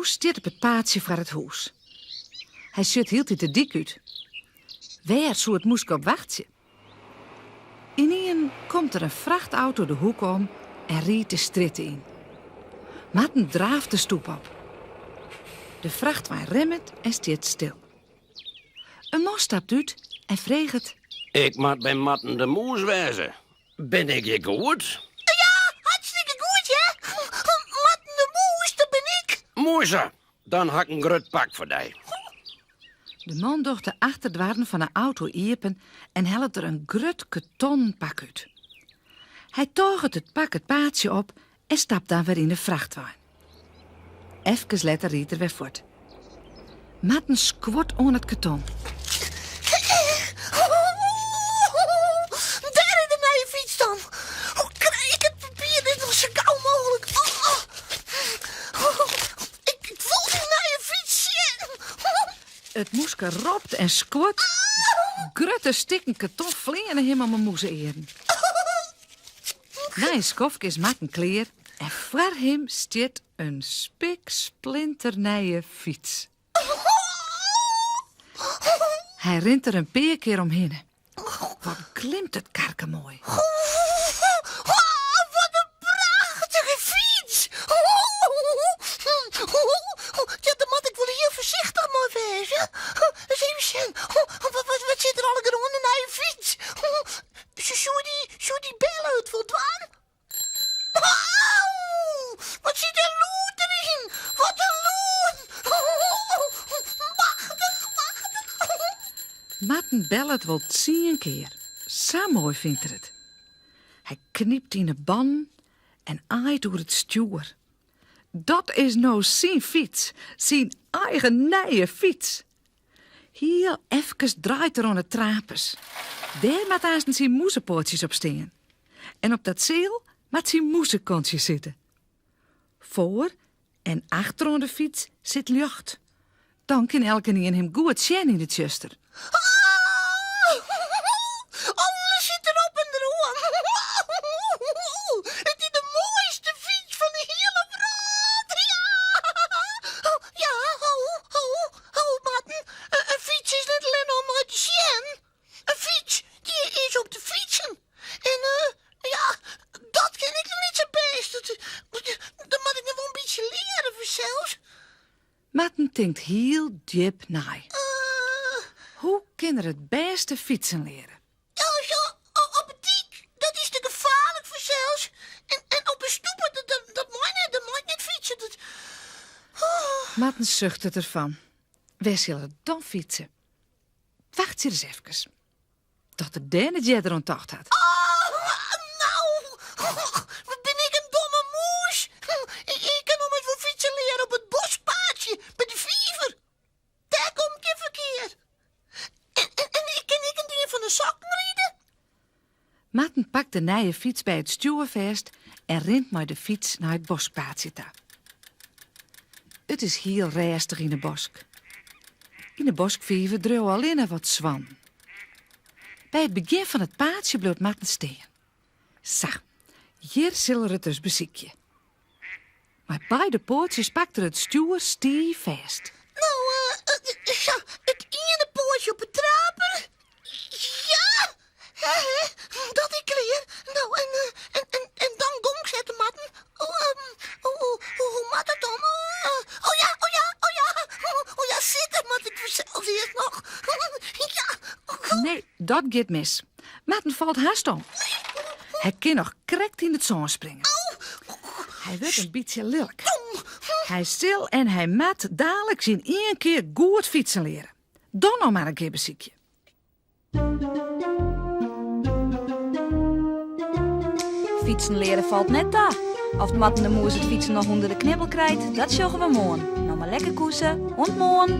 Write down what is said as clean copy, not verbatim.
mûs stiet op it paadsje foar it hûs. Hy sjocht hieltyd de dyk út. Wêr soe it mûske op wachtsje? Ynienen komt der in frachtauto de hoek om en riidt de strjitte yn. Marten draaft de stoep op. De frachtwein remmet en stiet stil. In man stapt út en freget. Ik moat by Marten de Mûs wêze. Bin ik hjir goed? Ja, hartstikke goed, ja. Marten de Mûs, dat bin ik. Moai sa, dan ha ik in grut pak foar dy. De man docht de achterdoarren fan 'e auto iepen en hellet der in grut kartonnen pak út. Hy tôget it pak it paadsje op en stapt dan wer yn 'e frachtwein. Efkes letter riidt er wer fuort. Marten skuort oan it karton. Dêr is de nije fyts dan. Hoe krij ik it papier dit noch sa gau mooglik? Ik wol dy nije fyts sjen. It mûske ropt en skuort. Grutte stikken karton fleane him om 'e mûze-earen. Nei in skoftke is Marten klear en foar him stiet in spiksplinternije fyts. Hy rint der in pear kear omhinne. Wat glimt it karke moai. Wat in prachtige fyts! Ja, dêr moat ik wol hiel foarsichtich mei wêze. Ris even sjen. Wat sit der allegear oan de nije fyts? Soe dy, soe dy belle it wol dwaan? Au! Wat sit der lûd deryn? Wat in lûd! Machtich, machtich. Marten bellet wol tsien kear. Sa moai fynt er it. Hy knypt yn 'e bannen en aait oer it stjoer. Dat is no syn fyts, syn eigen nije fyts. Hiel efkes draait er oan 'e trapes. Dêr moat aansten syn mûzepoatsjes op stean. En op dat seal moat syn mûzekontsje sitte. Foar en achter oan de fyts sit ljocht. Dan kin elkenien him goed sjen yn it tsjuster. Alles sit derop en deroan. It is de moaiste fyts fan de hiele wrâld. Ja, ja, ho, ho. Ho, Marten, in fyts is net allinne om mei te sjen. In fyts, dy is om te fytsen. En ja, dat kin ik noch net sa bêst. Dat moat ik noch wol in bytsje leare fansels. Marten tinkt hiel djip nei. Hoe kin er it bêste fytsen leare? Ja, ja, op 'e dyk, dat is te gefaarlik fansels. En, en op 'e stoepe, dat, dat, dat mei net, dat mei ik net fytse. Dat... Oh. Marten suchtet derfan. Wêr sil er dan fytse? Wachtsje ris efkes. Dat er dêr net earder oan tocht hat. Oh, nou, wat bin ik in domme mûs. Ik kin ommers wol fytsen leare op it boskpaadsje by de fiver. Dêr komt gjin ferkear. En, en, en ik kin ek in dien fan de sokken ride. Marten pakt de nije fyts by it stjoer fêst en rint mei de fyts nei it boskpaadsje ta. It is hiel rêstich yn 'e bosk. Yn 'e boskfiver driuwe allinne wat swannen. By it begjin fan it paadsje bliuwt Marten stean. Sa, hjir sil er it ris besykje. Mei beide poatsjes pakt er it stjoer stiif fêst. No, sa, it iene poatsje op 'e traper. Ja, dat is klear. No, en, en, en, en dan gong sette, Marten. Oh, hoe, hoe moat dat dan? Oh ja, oh ja, oh ja. Oh ja, sitte moat ik fansels earst noch. Ja. Nee, dat giet mis. Marten falt hast om. Hy kin noch krekt yn it sân springe. Hy wurdt in bytsje lilk. Hy sil en hy moat daliks yn ien kear goed fytsen leare. Dan noch mar in kear besykje. Fytsen leare falt net ta. Oft Marten de Mûs it fytsen noch ûnder de knibbel krijt, dat sjogge we moarn. No mar lekker koese. Oant moarn!